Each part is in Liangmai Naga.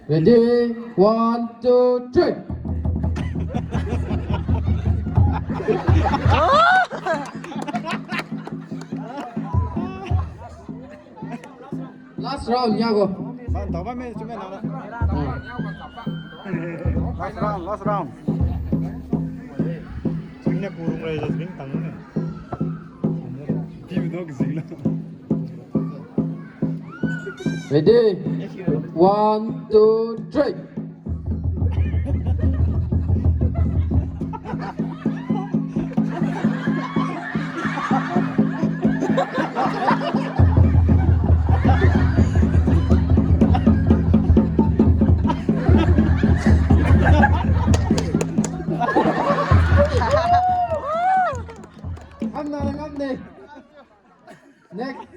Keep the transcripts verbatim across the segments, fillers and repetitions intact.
Ready, one, two, three. Last round, yago. Ban tau ba me, chume na. Hmm. Last round, last round. Jing ne kurung rai, jing tang ne. Diu dok jing na. Ready? One, two, three. Ngamna, ngamna. Next.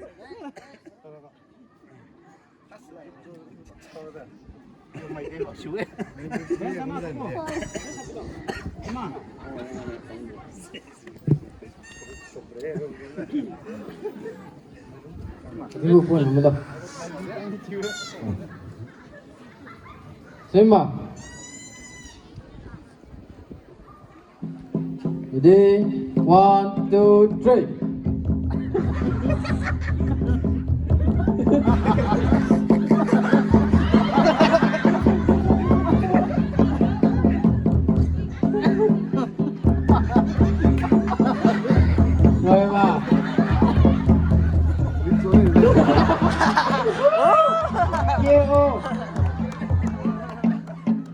Sima. Ready? One, two, three. Roima. K O.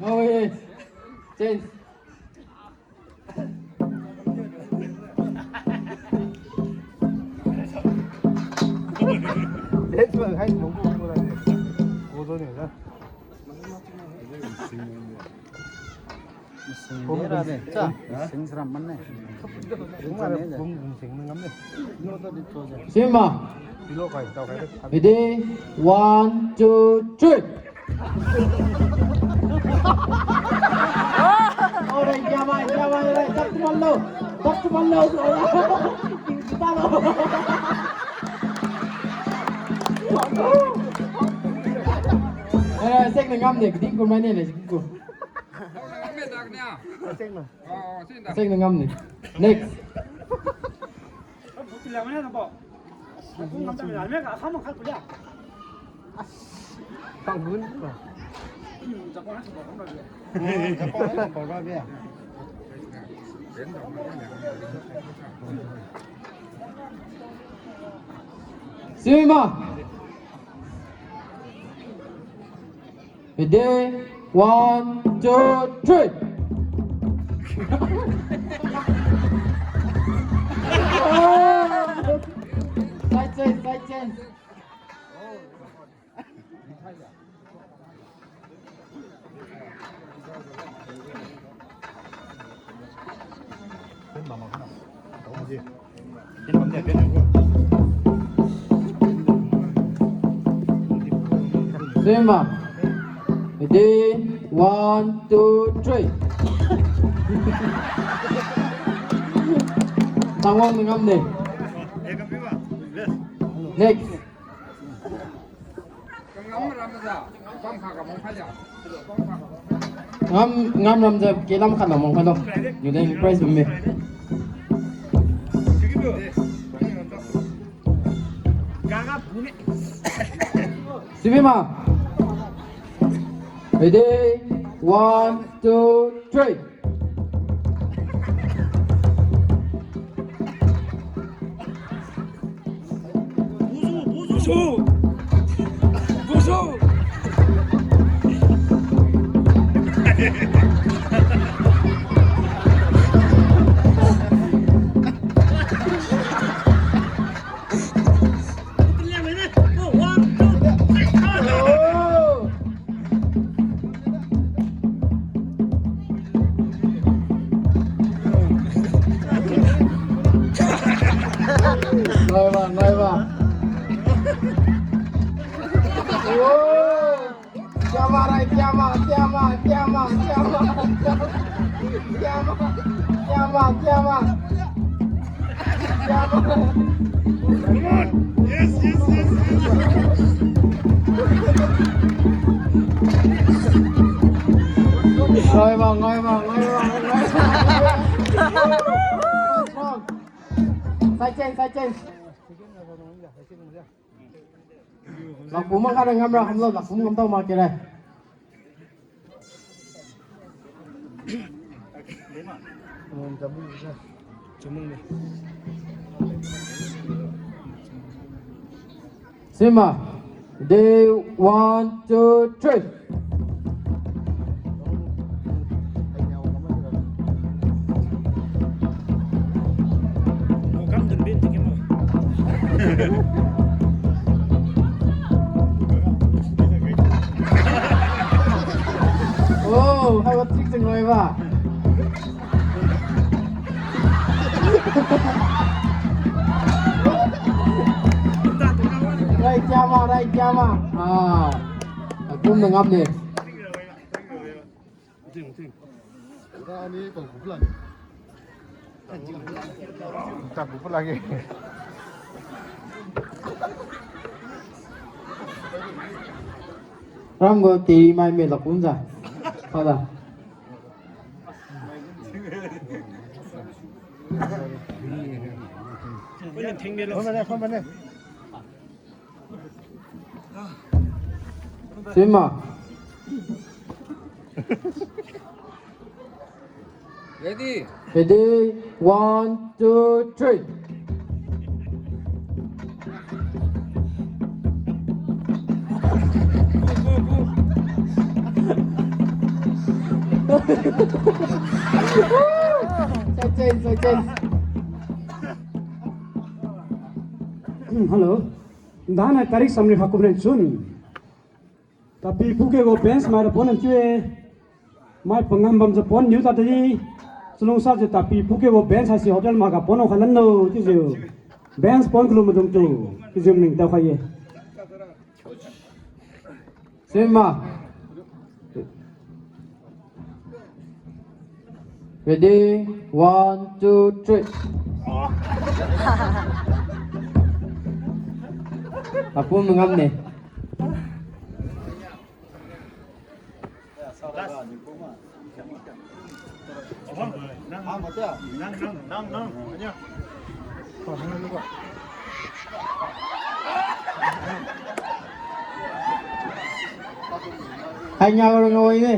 Oh, yes. Change. Sima. Ready? One, two, three. Alright, jamai, jamai, alright. Tap tu malo. Tap tu malo. Kita lo. Eh, sek na ngamne, kading kumai ne le, sek ku. Sek na ngamne. Next. Sima. Ready? One, two, three. Side change, side change. Sima. Ready? One, two, three. Tangwang ngamne. Next. Ngam, ngam ramjiu kelam khat lamang khailo. Niu deng prize bammi. Sibima. Ready? One, two, three. Bonjour, bonjour. Bonjour. Naiba, naiba. Oh. Kiama rai, kiama, kiama, kiama, kiama. Kiama, kiama, kiama. Kiama. Come on. Yes, yes, yes, yes. Ngoi ma, ngoi ma, ngoi ma, ngoi ma. Side change, side change. Lakpum ma kha ngamra khamlo, lakpum ngamtao ma kere. Sima, ready, one, two, three. Oh, haibo tik jeng loi ba. Rai kia ma, rai kia ma. Ah, akum na ngam ne. Ram go ti mai me lakun ja. Pada. Sima. Ready? Ready? One, two, three. Side change, side change. Hello. Dana tarik samri hakum ren chun. Tapi phuke go bench mai ra pon an thiu-e. Mai pangam bamjiu pon niu tadi. Chalungsa jiu tapi phuke go bench haise hotel ma ga pon o khalan no chiujiu. Bench pon kalu maidungtu chiujiu maningtao khai-e. Sima. Ready, one, two, three. Apu mangam ne. Hai nya orang ngawai ne.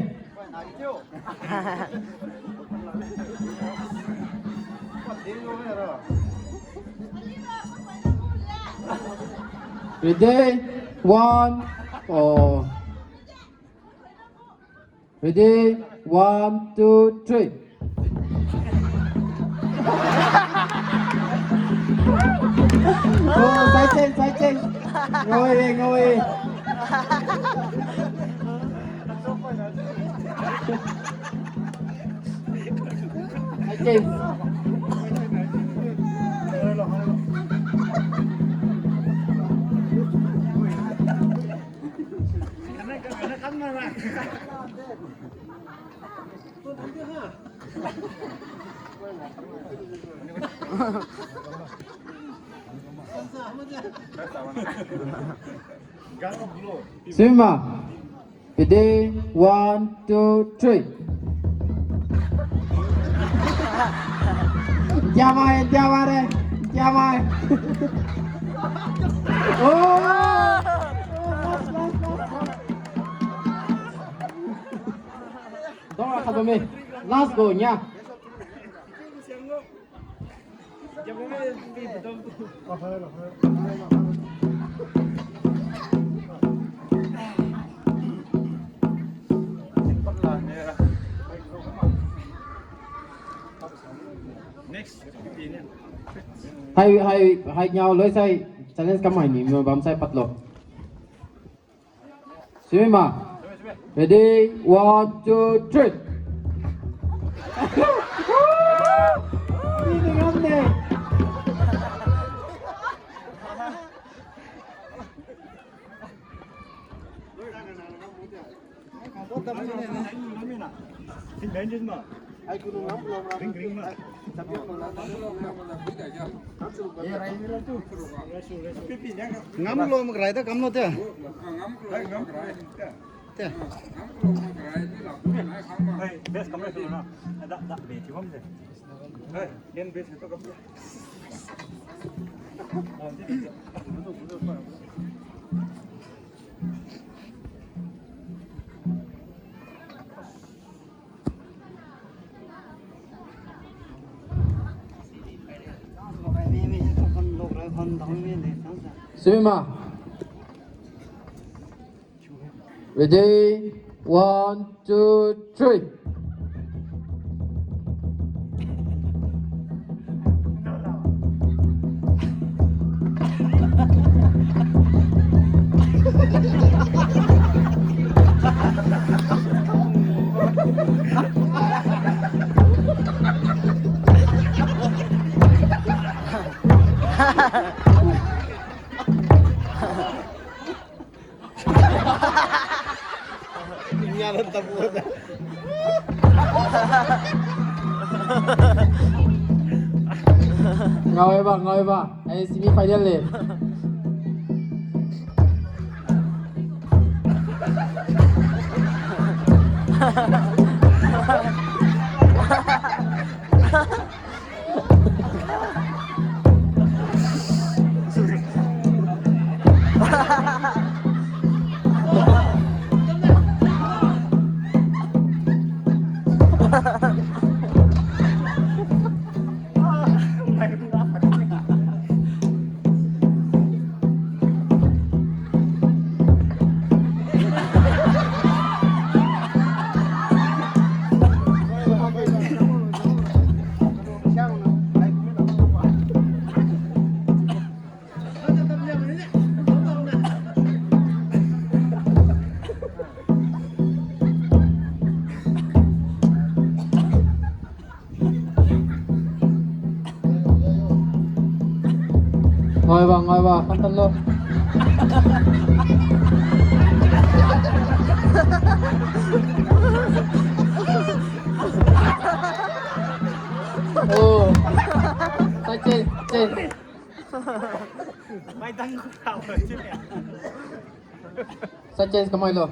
Ready, one, oh. Ready, one, two, three. Oh, side change, side change. Ngawai, ngawai. Side change. Sima. Ready, one, two, three. Diamai, diamai re, diamai. Oh! Dong ra khat bamme. Last go nya. Hai, hai, hai niao loi sai challenge kam hai ni mo bam sai patlo. Sima. Ready, one, two, three. Ni ni ngam ne. Ngamlo makraida kamlo te. Te. Sibima. Ready? One, two, three. Ngaoiba, ngaoiba. Ai semi final le. Ngaoiba, ngaoiba, kamtan lo. Oh. Side change, change. Side change kamai lo.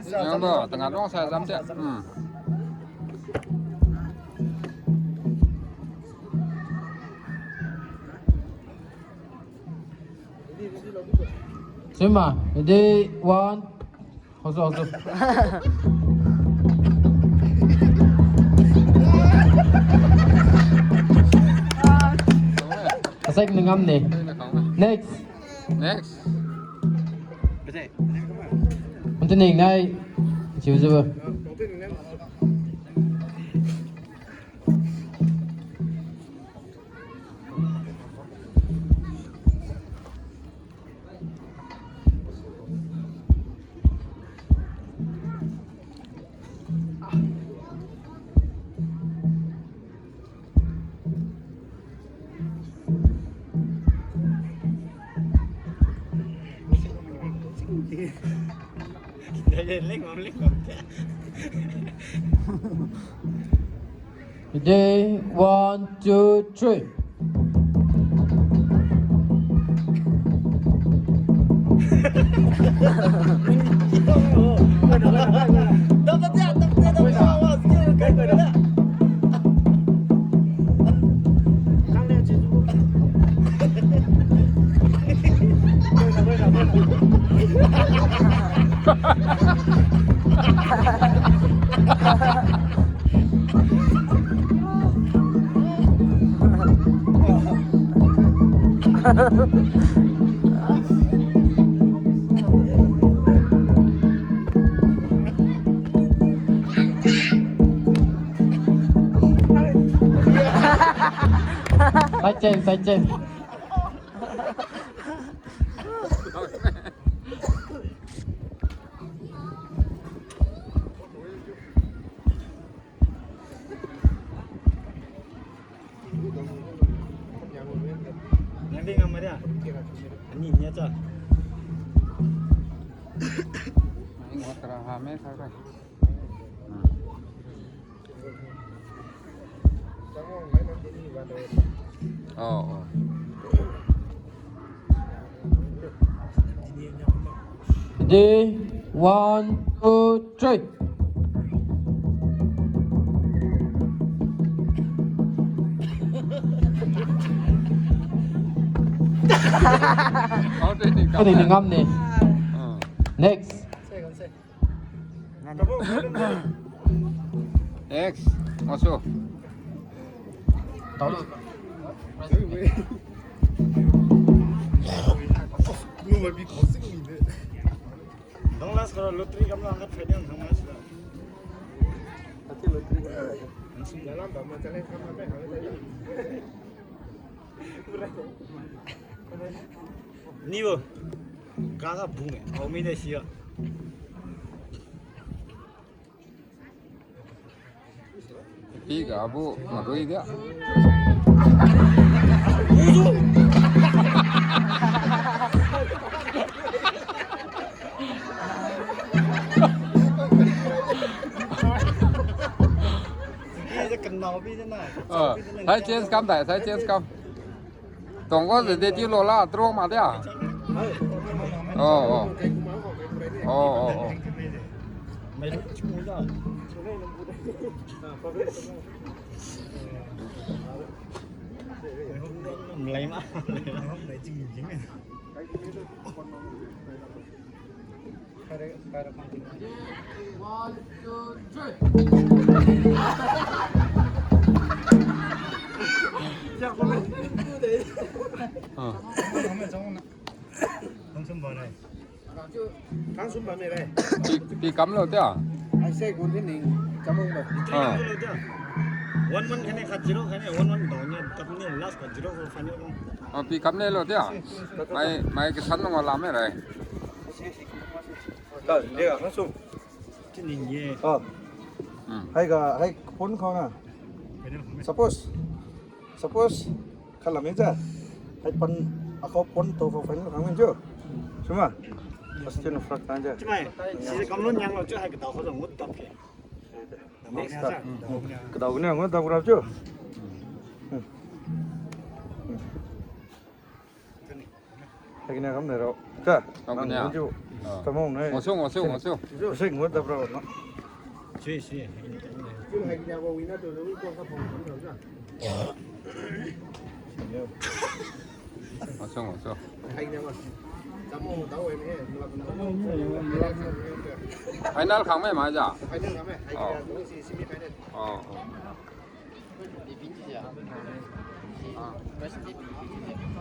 Yang lo, tengah dong sai zam te. Hmm. Sima, ready, one. Haosu, haosu. Asai ni ngam ne. Next. Next. Untu ning nai. Chiujiu. Ready, one, two, three. Change, side change. Nangdi ngam maria? Ani nia cha. Ni mo tara ha me sa kai. Oh, oh. Ready, one, two, three. Kau ni ngam ni. Ah. Next. Next. Masu. Dong last kara lottery kamla angkat phaidi ang thang mas la. Ati lottery kamla. Dalam bama challenge kamla. Ni bo. Kaga bung e. Au mi de sia. Pi ga abu marui dia. Ah, sai change kam dai, sai change kam. Tonggo je de tiu lo la, tro ma dia. Oh, oh. Oh, oh, oh. Ah. Pi, pi kam lo tia. Ai se gun ni ning kam lo. Ah. One one kane khat zero kane one one down nya kam ni last khat zero ko final ko. Ah, pi kam le lo tia. Mai, mai ke san lo la me rai. Ka, dia langsung. Sini ye. Oh. Hmm. Hai ga, hai phone khao na. Suppose, suppose, khalam ja. Hai pan, akhao phone to khao final khang min jo. Suma. Question of fact na ja. Chimai, si kamlun yang lo jo hai kadao khao jong ngut tap ke. Next ta. Hmm. Kadao ni ngut tap rap jo. Hmm. Hmm. Hai kena kam ne ro. Cha. Kam nang kena. Nang ju. Ah. Tamong ne. Ngosong, ngosong, ngosong. Ngosong, ngosong dap ro no. Si, si. Ngosong, ngosong. Final khang mai ma ja. Oh. Oh.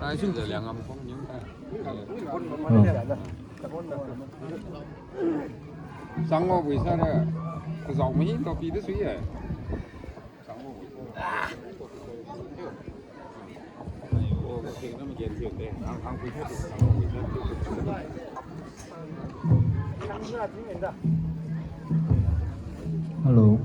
Ai, sui ja liang ngam khong niu. Changbo bui sa ra, kazao mahi to pi de sui ye. Changbo bui sa. Ai, o, keng na ma gen thiu de. Ang, ang bui sa. Hello.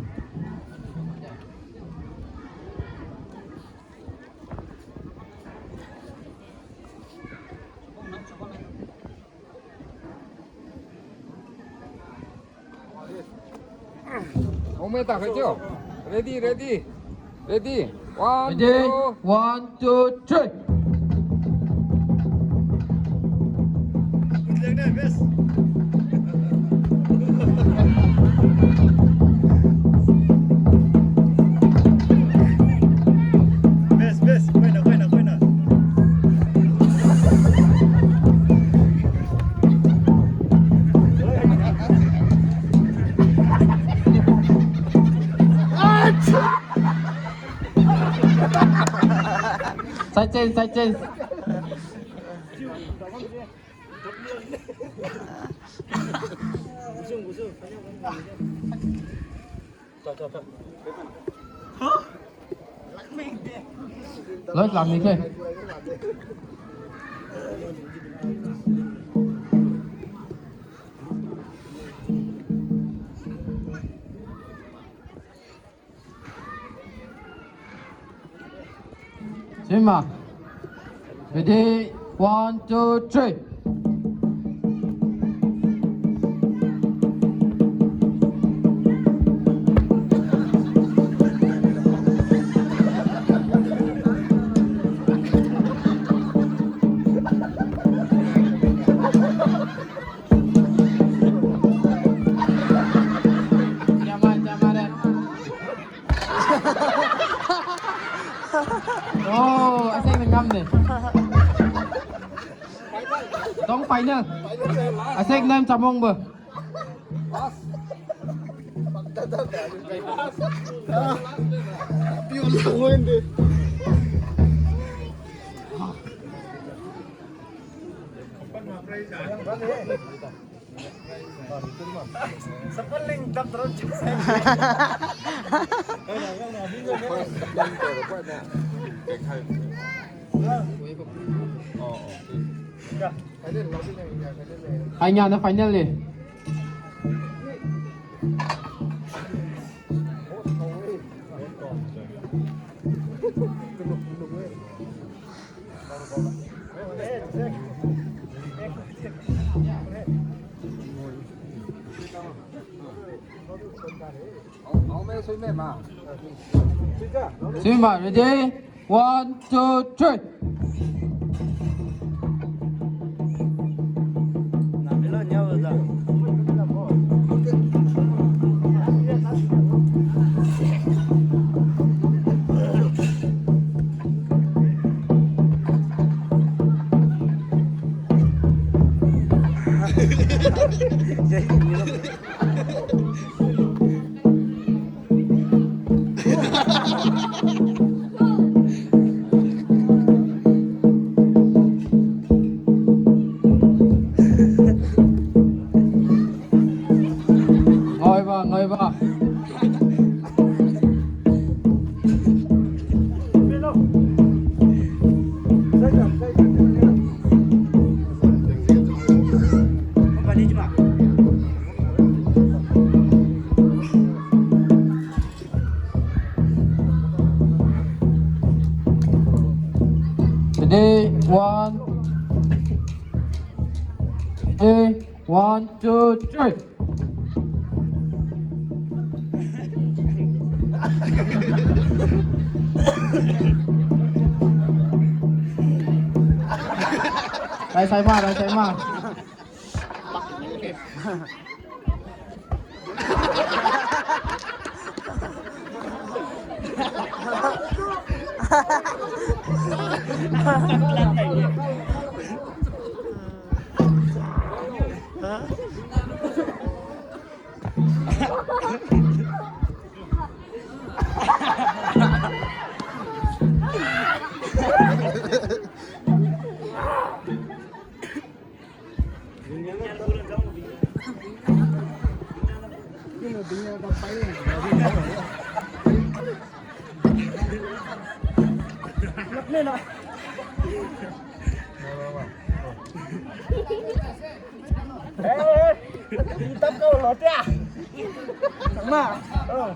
Ome ta khai tio. Ready, ready. Ready. One, ready, two. One, two, three. Best, best. Koina, koina, koina. Side change, side change. Loi lam ni khe. Sima. Ready, one, two, three. Oh, asek na ngam ne. Tong final. Asek nam chamong ba. Hai nya na final le. Sima, ready? One, two, three. Ngaiba, ngaiba. Ready, one. Ready, one, two, three. Rai sai ma, rai sai ma. Eh, eh, eh. Tap kau lo tia. Sama. Oh.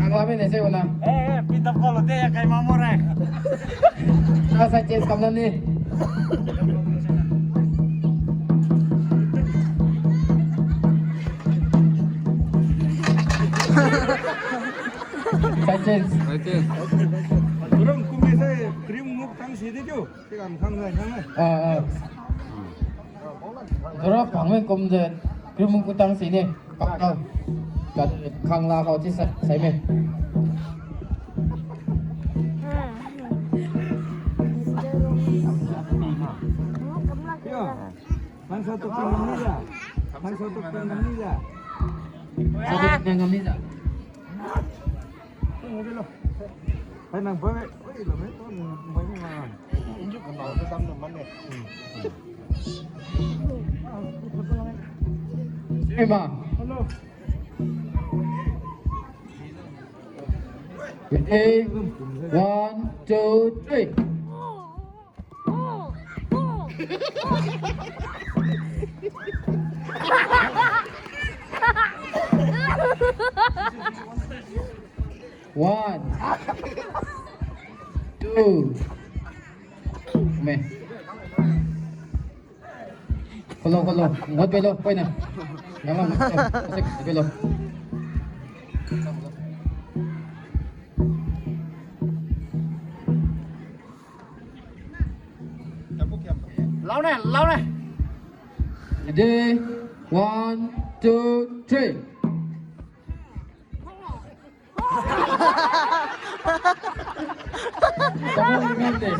Ang lamin ese wala. Eh, eh, pin tap kau lo te, ya kai mamo rai. Sa sa chance kam na ni. Sa chance. Okay. Turun kumi sai krim nguk tang si di ju. Tikam khang sai khang eh. Ah, ah. Dora pangmen kumjiu krim nguk tang si ni. Pakal. Kat khang la kau chi sa, sai me. Yo. Nang sa tu ping ngam ni ja. Nang sa tu ping ngam ni ja. Sa tu ping ngam ni ja. Hai nang bai, oi, lo me, to, bai ni ma. Injuk kan ba, ko dam na man ne. Hey, ma. Hello. Ready? One, two, three. One. Two. Me. Kolo, kolo. Ngot pelo, poi na. Yang lang, eh, asik, pelo. Lao ne, lao ne. Ready? One, two, three. Tabo ni ngam de.